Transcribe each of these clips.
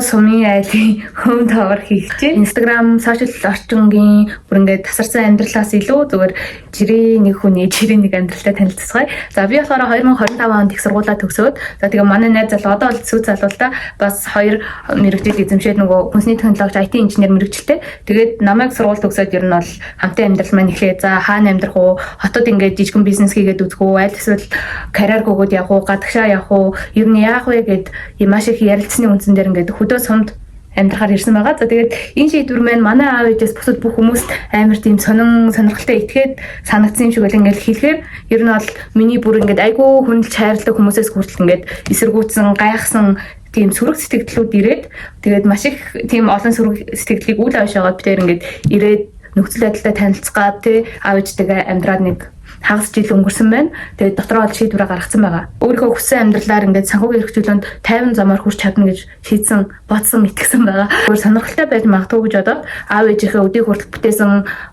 Сумын айлын home tour хийх чинь Instagram social орчингийн бүр ингээд тасарсан амьдралаас илүү зүгээр жирийн нэг хүний жирийн нэг амьдралтай танилцацгаая. За, би болохоор 2025 онд их сургуулаа төгсөөд, за, тэгээ манай найз залуу одоо бол сүйт залуу л та, бас хоёр мэргэжил эзэмшээд, нөгөө хүнсний технологич, IT инженер мэргэжилтэй. Тэгээд намайг сургууль төгсөөд ер нь бол хамтын амьдрал маань эхлэе. За, хаана амьдрах уу? Хотод ингээд жижигэн бизнес хийгээд үзэх үү? Аль эсвэл карьер гүгүүд явах уу? Гадагшаа явах уу? Ер нь яах вэ гэд юм маш их ярилцсны үндсэн дээр ингээд хөдөө сумд амьдрахаар ирсэн байгаа. За, тэгээд энэ шийдвэр маань манай аав ээжээс бусад бүх хүмүүст амар тийм сонин сонирхолтой итгээд санагдсан юм шиг байл. Ингээд хэлэхээр ер нь бол миний бүр ингээд айгүй хүндэлж хайрладаг хүмүүсээс хүртэл ингээд эсэргүүцсэн, гайхсан тийм сөрөг сэтгэлдлүүд ирээд, тэгээд маш их тийм олон сөрөг сэтгэлийг үл ойшоогоод бид тэр ингээд ирээд нөхцөл байдалтай танилцах гад тий аав ээжтэйгээ амьдраад нэг хагас жил өнгөрсөн байна. Тэгээд дотроо бол шийдвэрээ гаргацсан байгаа. Өөрийнхөө хүссэн амьдралаар ингээд санхүүгийн эрх чөлөөнд 50 замаар хүрч чадна гэж шийдсэн, бодсон, итгэсэн байгаа. Өөр сонирхолтой байж магадгүй гэж бодоод аав ээжийнхээ өдийг хүртэл бүтээсэн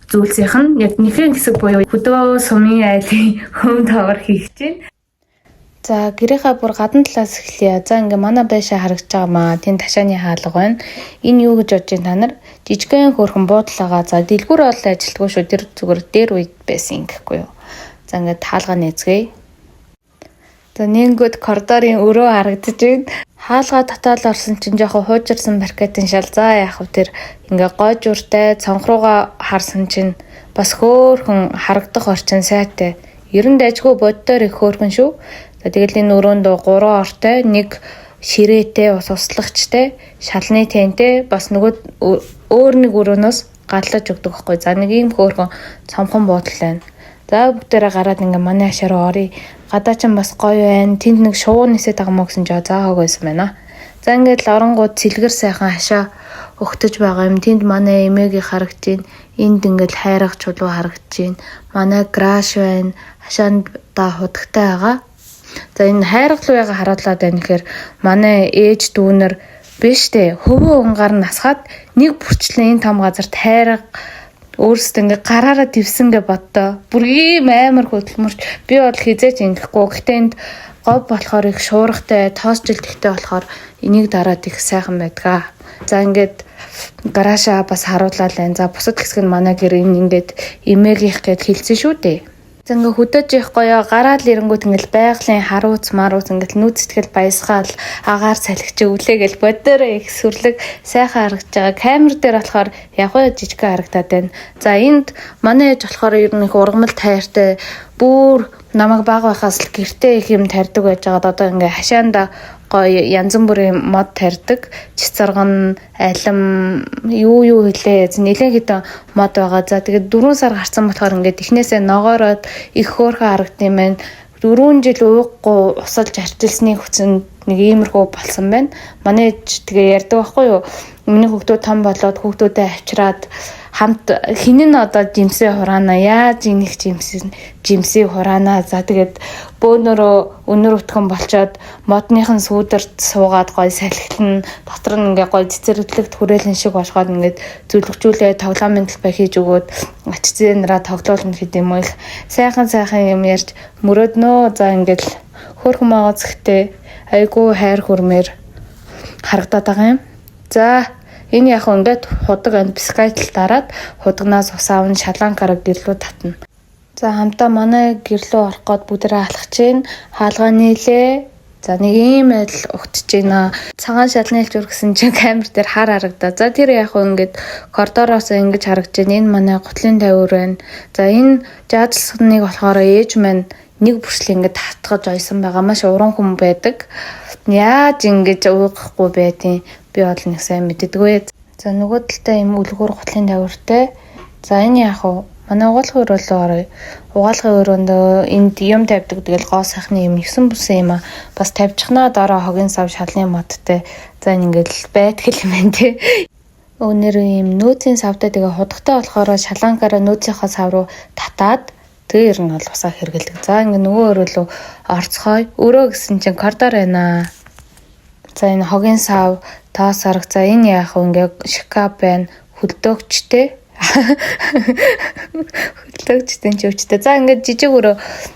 зүйлсийнх нь яг нэгэн хэсэг буюу хөдөө сумын айлын home tour хийх чинь. За, гэрийнхаа бүр гадна талаас эхлэе. За, ингээ манай байшаа харагдаж байгаа маа. Тэнд ташааны хаалга байна. Энэ юу гэж бодож байна та нар? Жижигхэн хөөрхөн буудлаа байгаа. За, дэлгүүр бол ажилтгүй шүү. Тэр зүгээр дээр үед байсан гэхгүй юу. За, ингээд хаалга нээцгээе. За, нэнгүүд коридорын өрөө харагдаж байна. Хаалга татаал орсон чинь жоохон хуужирсан паркетын шал. За, яах вэ, тэр ингээ гойжууртай цонх руугаа харсан чинь бас хөөхөн харагдах орчин сайтай. Ер нь дайжгүй боддоор их хөөрхөн шүү. За, тэгэл энэ өрөөнд 3 ортой, нэг ширээтэй, ус услагчтай, шалны тэнтэй, бас нөгөө өөр нэг өрөөнөөс гадлаж өгдөг байхгүй. За, нэг ийм хөөрхөн цомхон буудал байна. За, бүгдээрээ гараад ингээ манай хашаа руу оръё. Гадаа ч бас гоё байна. Тэнд нэг шувуу нисээд байгаа мó гэсэн жоо заа хоог байсан байна. За, ингээд л оронгууд цэлгэр сайхан хашаа өгтөж байгаа юм. Тэнд манай эмээгийн харагдаж байна. Энд ингээд хайрга чулуу харагдаж байна. Манай гараж байна. Хашаанд да худагтай байгаа. За, энэ хайрга руу яга харуулад байна гэхээр манай ээж дүүнер биш дээ. Хөвөө унгаар нь асгаад нэг бүрчлэн энэ том газарт хайрга өөрсдөө ингээ гараараа твсэн гэ боддоо. Бүр ийм амар хөдөлмөрч би бол хизээч ингэхгүй. Гэтэ энд говь болохоор их шуургатай, тоосжилт ихтэй болохоор энийг дараад их сайхан байдгаа. За, ингээд гаражаа бас харуулаад байна. За, бусад хэсэг нь манай гэр, энэ ингээд эмээгийнх гэд хэлсэн шүү дээ. За, ингээ хөдөөж явах гоё гараал ирэнгүүт ингээл байгалийн харууц марууц, ингээл нүүд сэтгэл баясгаал, агаар салхич өвлөөгээл бодоорой их сүрлэг сайхан харагдаж байгаа. Камер дээр болохоор яг уу жижигхэн харагдаад байна. За, энд манай ээж болохоор ер нь их ургамал тайртай, бүр намайг бага байхаас л гэртээ их юм тарьдаг байж байгаад одоо ингээ хашаанда гоё янз бүрийн мод тарьдаг. Цэцэргэн, алим, юу юу хэлээ. Нэлээд хэдэн мод байгаа. За, тэгээд 4 сар гарсан болохоор ингээд эхнээсээ ногоороод их хөөрхөн харагдсан юм байна. 4 жил ууггүй усалж арчилсны хүчинд нэг иймэрхүү болсон байна. Манай ээж тэгээ ярьдаг байхгүй юу? Миний хүүхдүүд том болоод хүүхдүүдэд авчираад хамт хин нь одоо жимсээ хураана, яаж инэх жимсийг хураана. За, тэгээд бөөнөрөө өнөр өтгөн болчоод модныхан сүүдэрт суугаад гой салхилна, дотор нь ингээ гой цэцэрлэгт хүрээлэн шиг болгоод ингээд зүлгжүүлээ тоглоомын талбай хийж өгөөд ач зээнраа тоглоулна гэдэг юм уу, их сайхан сайхан юм ярьж мөрөөднөө. За, ингээд хөөрхөн байгаа зэгтээ айгүй хайр хүрмээр харагдаад байгаа юм. За, энэ яг ингээд худаг анд бискайтл дараад худагнаас ус аавн шаланкаараа гэрлүү татна. За, хамтаа манай гэрлүү орох гээд бүгдээрээ алхаж гин, хаалгаа нийлээ. За, нэг ийм адил угтж байна. Цагаан шалны элч үргэсэн чинь камер дээр хар харагдаа. За, тэр яг ингээд коридороос ингэж харагдаж байна. Энэ манай гутлын тавиур байна. За, энэ жаазлсныг болохоор ээж маань нэг бүрчлээ ингээд татгаж ойсон байгаа. Маш уран хүн байдаг. Яаж ингэж уугахгүй байдیں۔ Би бол нэг сайн мэддэггүй. За, нөгөө талдаа ийм үлгүүр гутлын тавиуртай. За, энэ яг уу манай угаалгын өрөөлөө оръё. Угаалгын өрөөндөө энд юм тавьдаг. Тэгэл гоо сайхны юм 9 бүсэн юм а. Бас тавьчихнаа дараа хогийн сав, шалны модтой. За, энэ ингээл байдгал юм байна те. Өнөр ийм нөөцийн савтай, тэгээ худагтай болохоор шаланкаараа нөөцийнхаа сав руу татаад тэгээ ер нь бол усаа хэргэлдэг. За, ингээ нөгөө өрөөлөө орцгоё. Өрөө гэсэн чинь коридор байна. За, энэ хогийн сав, тоос сарга. За, энэ яах вэ? Ингээ шкаф байна. Хөлдөөгчтэй. Хөдөлгөгчдийн ч өвчтэй. За ингээд жижиг өрөө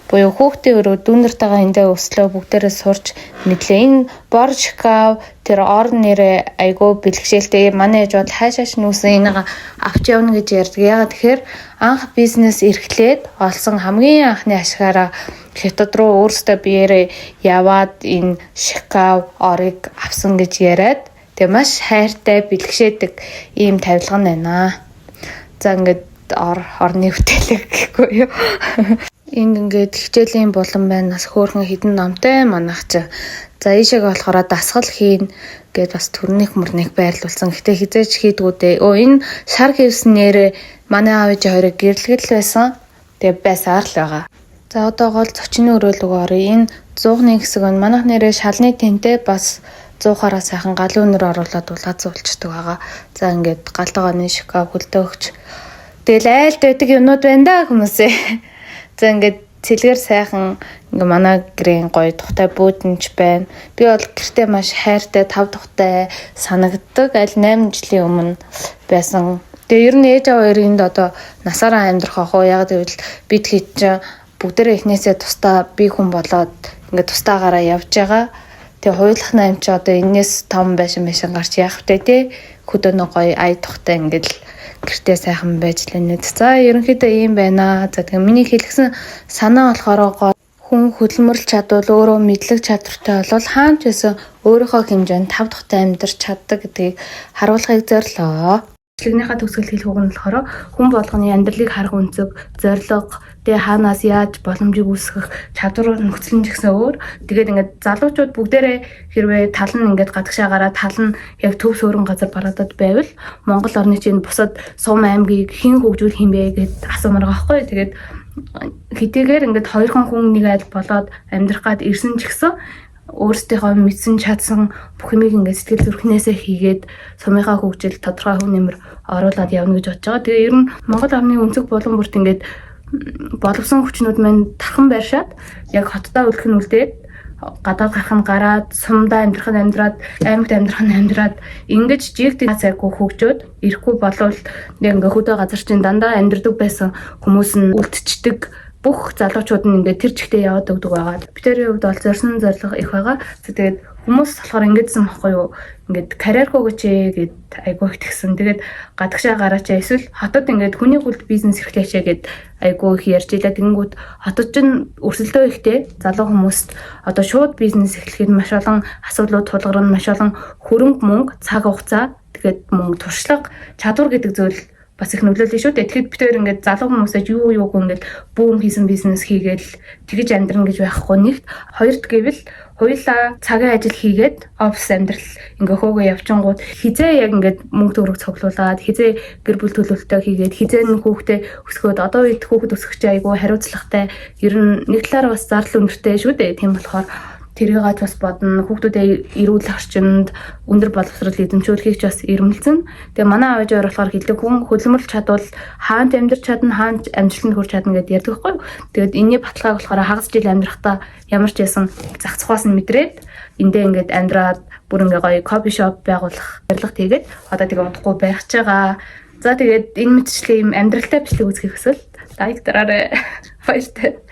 буюу хүүхдийн өрөө дүүнэртэйгээ эндээ өслөө бүгдээрээ сурч мэдлээ. Энэ бор шкаф тэр ор нэрээ айгүй бэлгшээлтэй. Манай ээж бол хайшааш нүүсэн энийг авч явна гэж ярьдаг. Яагаад тэгэхээр анх бизнес эрхлээд олсон хамгийн анхны ашгаараа хятад руу өөрсдөө биеэрээ яваад энэ шкаф орыг авсан гэж яриад тэгээ маш хайртай бэлгшээдэг ийм тавилга нь байна. За ингээд орны бүтээлэг гэхгүй юу. Энд ингээд хичээлийн булан байна. Бас хөөрхөн хідэн номтой манайх чи. За ийшээ болохоор дасгал хийн гээд бас төрнийх мөрнийг байрлуулсан. Гэтэ хизээч хийдгүү дээ. Өө энэ шар хевсэн нэрээ манай аав ээж хоёрыг гэрлэгэл байсан. Тэгээ байсаар л байгаа. За одоо гол зочны өрөө рүү оръё. Энэ зуугны хэсэг нь манайх нэрээ шалны тэнтэй бас зуухаараа сайхан галын өнөр оруулаад улаацуулцдаг байгаа. За ингээд галтгооны шкаф хөлдөөгч. Тэгэл айлд байдаг юмнууд байна да хүмүүсээ. За ингээд цэлгээр сайхан ингээ манай гэрийн гоё тухтай бүүдэнч байна. Би бол гэртээ маш хайртай, тав тухтай санагддаг. Аль 8 жилийн өмнө байсан. Тэгээ ер нь ээж аав хоёр энд одоо насаараа амьдрах ах уу. Яг гэвэл бид хэд чинь бүгдээрээ эхнээсээ тусдаа би хүн болоод ингээ тусдаагаараа явж байгаа. Тэгээ хуйлахна юм чи одоо энэс том байшин байшин гарч яах вэ те? Хөдөөнө гоё ая тухтай ингээд л гэртээ сайхан байж лэнэ. За ерөнхийдөө ийм байна. За тэгээ миний хэлсэн санаа болохоор гол хүн хөдөлмөрлж чадвал өөрөө мэдлэг чадвартай болвол хаан ч байсан өөрийнхөө хэмжээнд тав тухтай амьдарч чаддаг гэдгийг харуулахыг зорилоо. Бичлэгнийхаа төгсгөл хэлэх үг нь болохоор хүн болгоны амьдралыг харах өнцөг, зорилго, тэгээ хаанаас яаж боломжийг үүсгэх чадвар нөхцөл нь ч гэсэн өөр. Тэгээд ингээд залуучууд бүгдээрээ хэрвээ тал нь ингээд гадагшаа гараад тал нь яг төв суурин газар бараадад байвал Монгол орны чинь бусад сум аймгийг хэн хөгжүүлэх юм бэ гэд асуумаар байгаа байхгүй. Тэгээд хэдийгээр ингээд хоёрхан хүн нэг айл болоод амьдрах гад ирсэн ч гэсэн өөрсдийнхөө мэдсэн чадсан бүх юмыг ингээд сэтгэл зүрхнээсээ хийгээд сумынхаа хөгжил тодорхой хөв нэмэр оруулаад явна гэж бодож байгаа. Тэгээ ер нь Монгол орны өнцөг булан бүрт ингээд боловсон хүчнүүд маань тархан байршаад яг хотдоо үлдэх нь үлдээд гадаад гарах нь гараад сумдаа амьдрах нь амьдраад аймагт амьдрах нь амьдраад ингэж жигдэг цайгүй хөгжөөд ирэхгүй болвол яг ингээ хөдөө газар чинь дандаа амьдрдаг байсан хүмүүс нь үлдчихдэг бүх залуучууд нь ингээд тэр чигтээ яваад өгдөг байгаа. Битэрийн хувьд бол зорьсон зорилго их байгаа. Тэгээд хүмүүс болохоор ингэдсэн байхгүй юу? Ингээд карьер хөөгөөч гэд айгүй их тэгсэн. Тэгээд гадагшаа гараач эсвэл хотод ингээд хүний гүлд бизнес эрхлээч гэд айгүй их ярьж илаа. Тэгэнгүүт хотод чинь өрсөлдөө ихтэй залуу хүмүүст одоо шууд бизнес эхлэхэд маш олон асуудлууд тулгарна, маш олон хөрөнгө мөнгө, цаг хугацаа, тэгээд мөнгө туршлага, чадвар гэдэг зүйл бас их нөлөөлнө шүү дээ. Тэгэхэд бид хоёр ингээд залуу хүмүүсээ юу юугүй ингээд бүүм хийсэн бизнес хийгээл тэгэж амьдрна гэж байхгүй нэгт. Хоёрт гэвэл хоёулаа цагийн ажил хийгээд офис амьдрал ингээ хөөгөө явчингууд хизээ яг ингээд мөнгө төгрөг цуглуулад хизээ гэр бүл төлөвлөлтөө хийгээд хизээ нь хүүхдээ өсгөөд одоо үед хүүхэд өсгөх чинь айгүй хариуцлагатай ер нь нэг талаараа бас зардал өндөртэй шүү дээ. Тийм болохоор тэрийг бас бодно. Хүүхдүүдээ эрүүл орчинд өндөр боловсрол эзэмшүүлэхийг ч бас эрмэлзэн. Тэгээ манай аав ээж хоёр болохоор хэлдэг хүн хөдөлмөрлж чадвал хаанч амьдарч чадна, хаанч амжилтанд хүрч чадна гэдээ ярьдаг байхгүй юу? Тэгээд энэний баталгааг болохоор хагас жил амьдрахдаа ямар ч байсан зах зухаас нь мэдрээд эндээ ингээд амьдраад бүр ингээ гоё кофе шоп байгуулах зорилго тэгээд одоо тэгээ удахгүй барих ч байгаа. За тэгээд энэ мэтчлээ ийм амьдралтай бичлэг үзэхийг хүсвэл лайк дараарай. Баяртай.